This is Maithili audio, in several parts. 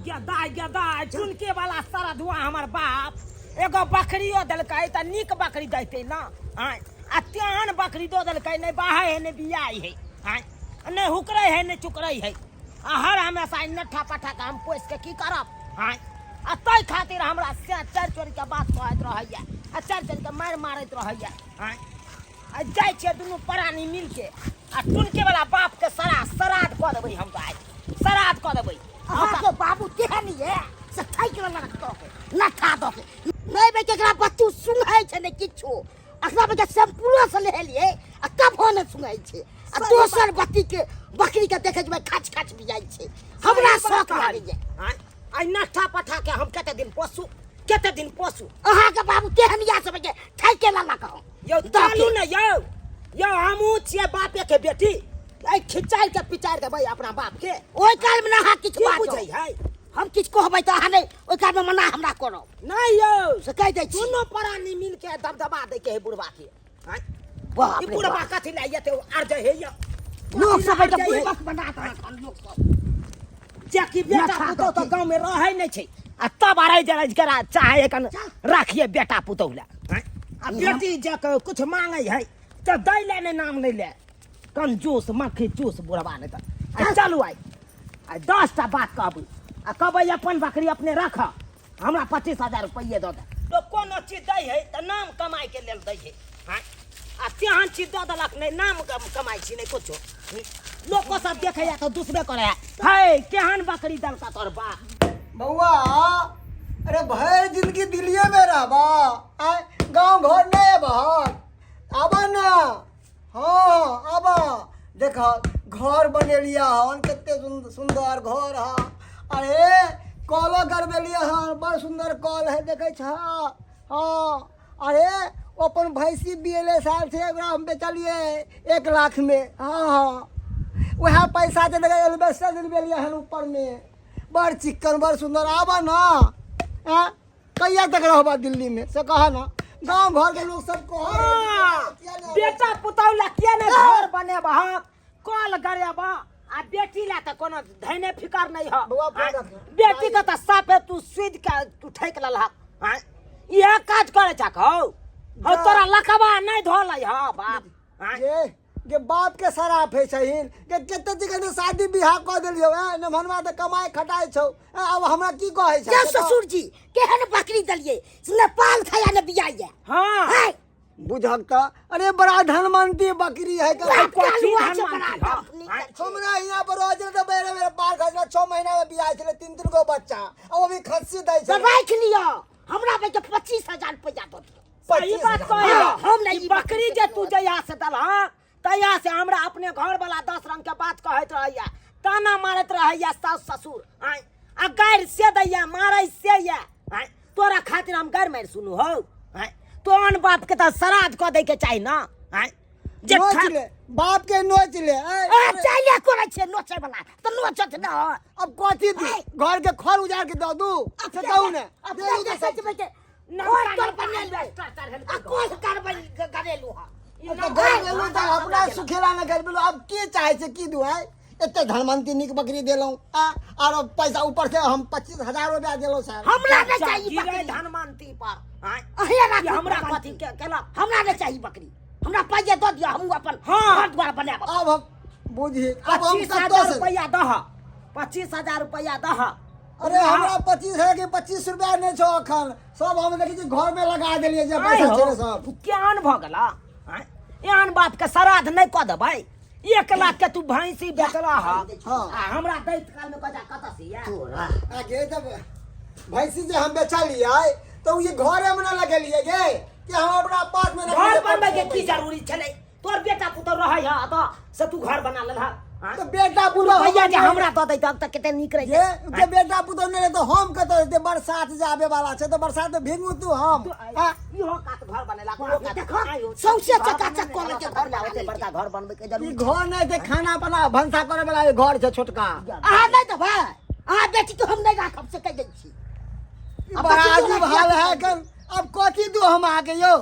गदा गदा चुनके वाला सारा धुआं हमर बाप एगो बकरियो देलकै तऽ नीक बकरी दैतै ने आँय आ तेहन बकरी दऽ देलकै नहि बाहै है नहि बियाइ है आँय नहि हुकरै है नहि चुकरै है आ हर हमेशा ई नट्ठा पट्ठा के हम पोसि के की करब आँय आ ताहि खातिर हमरा से चढ़ि चढ़ि के बात कहैत रहैया आ चढ़ि चढ़ि के मारि मारैत रहैया आँय आ जाइ छियै दुनू प्राणी मिलके आ टुनके वाला बाप के सरा श्राद्ध कऽ देबै हम तऽ आइ श्राद्ध कऽ देबै अहाँके बाबू तेहन ये से थाकि लेलक दऽ के नठा दऽ के नहि बे केकरा बच्चू सुंघै छै ने किछो अखना बे शैम्पूलो से नहेलियै आ तबो ने सुंघै छै आ दोसर बत्ती के बकरी के देखै छै खच खच बियाइ छै हमरा शौक लागैए आँय आइ नठा पठा के हम कते दिन पोसू कते दिन पोसू अहाँके बाबू तेहन या सब के थाकि लेलक हँ यौ चलू ने यौ यौ हमहूँ छियै बापे के बेटी एहि खिचाइ के पिचारि देबै अपना बाप के ओहि काल में अहाँ किछु की बाजब बुझै है हम किछु कहबै तऽ अहाँ नहि ओहि काल में मना हमरा करब नहि यौ से कहि दै छी दुनू प्राणी मिल के दबदबा दै के है बुढ़वा के आँय? बाप ई रे बुढ़वा बाप। कथी लए एते अरजै है यौ लोक सब अरजै तऽ है। बुड़बक बना देलक हन लोक सब जेकि बेटा नशा पुतहु तऽ दऽ गाँव में रहै नहि छै आ तब अरैज अरैज करा चाहे कन राखिए बेटा पुतहु लए आँय? आ बेटी जे कुछ मांगै है तऽ दै लए नहि नाम नहि ले कंजूस मक्खी चूस बुढ़वा नहि तऽ आ चलू आइ आइ 10टा बात कहबै आ कहबै अपन बकरी अपने रख हमरा 25,000 रुपैए दऽ दे तो कोनो चीज दै है तऽ नाम कमाइके लेल दै है आँय? आ तेहन चीज दऽ देलक नहि नाम कमाइ छी नहि कुछो लोको सब देखैया तऽ दुसबे करै है केहन बकरी देलका तोहर बाप बौआ अरे भरि जिंदगी दिल्लीए में रहबा आय गाँव घर नहीं अबह आबा ना हाँ आबा देख घर बनेलिया हन कते सुंदर घर है अरे कलो गड़बेलिया हन बड़ सुंदर कल है देखै छ हाँ अरे ओ अपन भैंसी बियले साल से ओकरा हम बेचलिए 1 लाख में। हाँ हाँ, वएह पैसा दे देबै एल्बेस्टर दिलबेलियै हन ऊपर में। बड़ चिक्कन बड़ सुंदर। आबऽ ना। आँ कहिया तक रहबा दिल्ली में से कह ना। गाँव घर के लोग सब कह बेटा पुतहु ला किया ने घर बनेबह कल गड़ेबह आ बेटी ला तऽ कोनो धैने फिकर नहीं ह। बौआ, फोन रख। बेटी के तऽ साफे तू सुध के तू ठैक लेलहक। आँय, इएह काज करे छक हौ हौ तोरा लकवा नहीं धोलै ह बाप। आँय? ये के बाप के शराब है सहीन के कते जगह ने शादी बियाह कऽ देलियौ ए ने भनवा तऽ कमाइ खटाइ छौ ए, आब हमरा की कहै छै यौ ससुर जी केहन बकरी देलियै से ने पाल खाया ने बियाइया। हाँ है बुझक तऽ अरे बड़ा धनवंती बकरी है के बाप कथी कालुआ छै, धनवंती, बड़ा हाँ? धनवंती आँय? छै। हमरा यहाँ पर रोज तऽ बेरे बेरे पार खसला 6 महीना में बियाह छलै 3-3 गो बच्चा आ वो भी खस्सी दै तऽ छै। राखि लिअ हमरा बेटे 25,000 रुपया दऽ दिअ। सही बात 25,000। कहे हाँ, हम नहीं ई बकरी जे तू जहिया से दलह तहिया से हमरा अपने घर वाला 10 रंग के बात कहैत रहैया ताना मारैत रहैया सास ससुर। आँय आ गारि से दैया मारै से या। आँय तोरा खातिर हम गारि मारि सुनू हौ। आँय तोहन बाप के तऽ श्राद्ध कऽ दै के चाही ना। आँय जे नोच खा ले बाप के नोच ले। आँय, ए, चाइले करै छियै नोचै वाला तऽ नोचत न। अब कथी दी घर के खर उजाड़ के दऽ दू से कहू ने। अपने दे दू देखै सब। छियै के नमका घर तर नमका बनेलु एल्बेस्टर चढ़ेलकै आ कोस करबै गरेलु हँ। अब तऽ घर गेलहुँ तऽ अपना सुखेला ने घर गेलहुँ। अब के चाहे छै की दू आँय एते धनवंती नीक बकरी देलहुँ आ आरो पैसा ऊपर से हम 25,000 रुपया देलहुँ सर। हमरा नहि चाही गिरै बकरी। धनवंती पर। आँय अहीं राखू ई हमरा धनवंती। कथी के केलक? हमरा नहि चाही बकरी हमरा पाइये दऽ दिअ हमहूँ अपन हाँ। घर द्वार बनायब। अब हम बुझी अब हम 25,000 कतऽ से रुपया दह 25,000 रुपया दह। अरे हमरा 25,000 के 25 रुपया नहि छौ अखन सब हम देखै छी घर में लगा देलियै जे आँय पैसा हौ, छलै सब। तू केहन भऽ गेला? आँय एहन बाप के श्राद्ध नहि कऽ देबै? 1 लाख के तू भैंसी बेचला ह हाँ। आ हमरा दैत काल में कजा कतऽ से या? तोरा आगे जब भैंसी जे हम बेचलियै तऽ ओ ये घरे में न लगेलियै गे कि हम अपना पास में घर बनबै के की जरूरी छलै? तोर बेटा पुतहु रहै ह तऽ से तू घर बना लेलह। आँय? तऽ बेटा पुतहु रुपैआ जे हमरा दऽ दैतक तऽ कते नीक रहितै। ये जे बेटा पुतहु नहि रहै तऽ हम कतऽ जेतै? बरसात जे आबे वाला छै तऽ बरसात में भींगू तू हम। आँय? इहो कात घर बनेला ओहो कात। देखो, आँय हो, सौंसे घर चकाचक बनेने कऽ लेलकै घर घर ला, ओते बड़का घर बनबै के ई जरूरी घर नहि छै खाना बना भनसा करे वाला घर छै छोटका। अहाँ नहि देबै अहाँ बेटी के हम नहि राखब से कहि दै छी। ई बड़ा अजीब हाल है कल। अब कथी दू हम अहाँके यौ?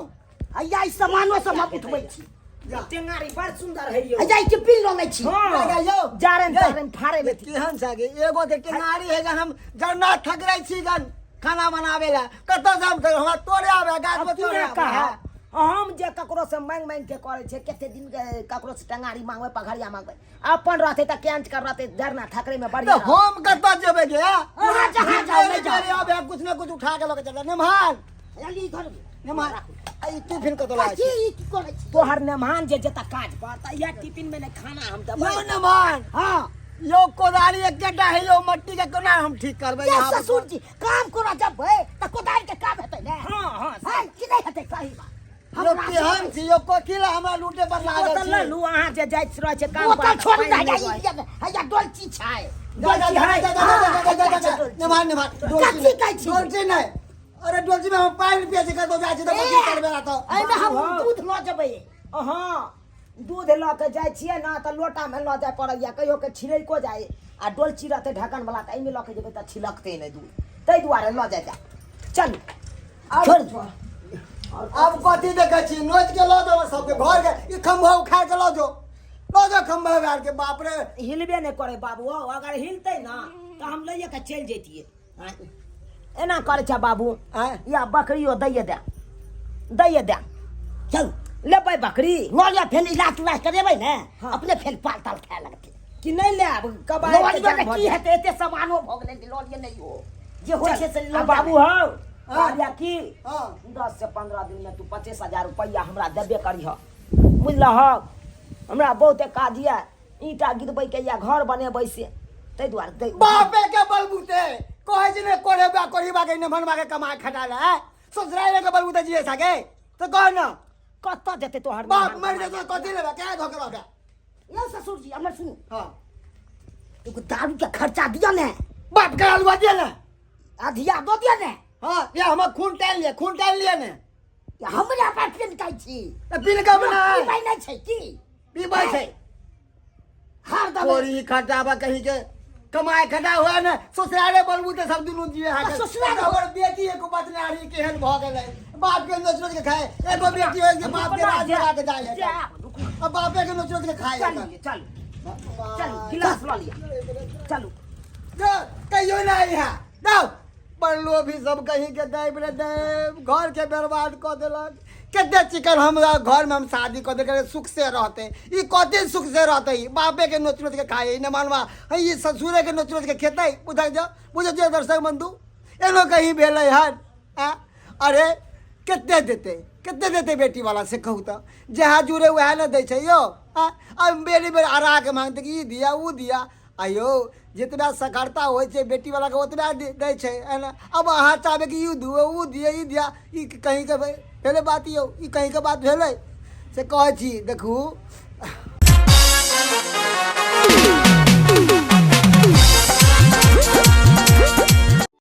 हैया ई सामानो सब हम उठबै छी। जा। टेंगारी बड़ सुंदर है यौ आ जाइ टिफिन लऽ लै छी हाँ। जा, यौ। जारन ये। तारन फाड़े में केहन छै एगो तऽ टेंगारी है जन हम जरना थक रहै छी गन खाना बनावे ला कतऽ से हम हमरा तोड़े आवे गाछ अब पर तू तोड़े ना आवे कह हम जे ककरो से मांग मांग के करे छे कते दिन के ककरो से टंगारी मांगबे पघरिया मांगबे अपन रहते त केंच कर रहते डरना ठकरे में बढ़िया तो हम कतऽ जेबै गे अहाँ जहाँ जाउ, नहि जाउ। आवे कुछ ना कुछ उठा के लऽ के चल निमहान जल्दी घर निमहान आ ई टिफिन कतऽ लागे कथी ई की करै छी तोहर मेहमान जे जेता काज पर त या टिफिन में ने खाना हम देबै यौ निमहान हाँ यौ कोदारी एकेटा है यौ मट्टी के कोना हम ठीक करबै ये यहाँ पर? ससुर जी काम कोना जबै तऽ कोदारि के काम हेतै ने हां हां हां की नहि हेतै सही बात यौ केहन छी यौ कथी लए हमरा लूटे पर ओ लागल त छी लल्लू अहाँ जे जाइत रहै छै काम बोतल पर छोड़ू पानि ना नहि हैया रहै। ई हैया डोलची छै जा जा जा जा जा जा जा जा जा निमहान निमहान डोलची कथी कहै छी? डोलची नहि अरे डोलची में हम पानि पिए छी कतौ जाइ छी तऽ कथी करबै ला तऽ एहिमे हम बाबू। दूध लऽ जेबै अहाँ दूध लऽ के जाइ छियै ने तऽ लोटामे लऽ जाय पड़ैया कहियो के छिलको जाइ आ डोलची रहतै ढक्कन वाला तऽ एहिमे लऽ के जेबै तऽ छिलकतै नहि दूध ताहि दुआरे लऽ जाय जा चलू आब छोड़ आब कथी देखै छी नोच के लऽ जाओ सबके घर के ई खम्भा उखाड़ के लऽ जाओ लऽ जाओ खम्भा उखाड़ के बाप रे हिलबे नहि करै बाबू हौ अगर हिलतै ने तऽ हम लैए के चलि जैतियै आँय। एना करै छै बाबू आँय? या बकरियो दैये दे दैये दे चल लेबै बकरी लऽ लिअ फेर इलाज उलाज करेबै ने हाँ। अपने फेर पाल ताल खाए लगतै कि नहि लेब कबाड़ लऽ के लिअ जान ने भऽ की जायत। हेतै एते सामानो भऽ गेलै जे लऽ लिअ नहि हो जे होइ छै से आ लऽ बाबू हौ हाँ। कहलिया की हाँ। 10 से 15 दिन में तू 25,000 रुपया हमरा देबे करीह बुझलहक हमरा बहुते काज यऽ ईंटा गिरबै के या घर बनेबै से ताहि दुआरे दै बापे के बलबूते कहै छै ने कोरेबा कोरीबा के निमनबा के कमा खटा ले ससुराल के बलबूते जिए सके तो कह ना कतऽ जेतै तोहर बाप मेहमान मर जेतै कथी लेबै क्या धोके रहबै यौ ससुर जी हमर सुनू हाँ एगो दारू के खर्चा दिअ ने बाप के हलवा दिए ने अधिया दऽ दिअ ने हाँ ये हमर खून टाइल लिए खून टाइल लिए ने या हमरा पर पिनकै छी तऽ पिनका बना पीबै नहि छै की पीबै छै हर दम कोरी खटाबा कहीं के कमाए खटा हुआ ने ससुराले बलबू तऽ सब दुनू जिए है ससुराल- हमर बेटी एको बचनारी केहन भऽ गेलै बाप के नोच नोच के खाए एगो बेटी होइ के बाप के राज लगा के जाए है जायब, रुकू। अब बापे के नोच नोच के खाए है चलिए चलू चलू गिलास लऽ लिअ चलू जो कहियो नहीं है जाओ पढ़लो भी सब कहीं के दैब रे दैब घर के बर्बाद कऽ देलक कते चिकन हमरा घर में हम शादी कऽ देलक सुख से रहते ई कते सुख से रहते ई बापे के नोच नोच के खाए ई न मानवा हई ई ससुरे के नोच नोच के खेतै बुझ जाओ बुझ जाओ दर्शक बंधु एनो कहीं भेलै हन आ अरे कते देतै कते देतै बेटी वाला से कहू तऽ जहाँ जुड़े वएह ने दै छै यौ आ आ बेरी बेर अड़ा के मांगतै कि ई दिया ओ दिया आ यौ जितना सकरता होइ छै बेटी वाला के ओतना दै छै है ना अब अहाँ चाहबै कि ई दियौ ओ दियै ई दिया ई कहींके भेलै बात यौ ई कहींके बात भेलै से कहै छी देखू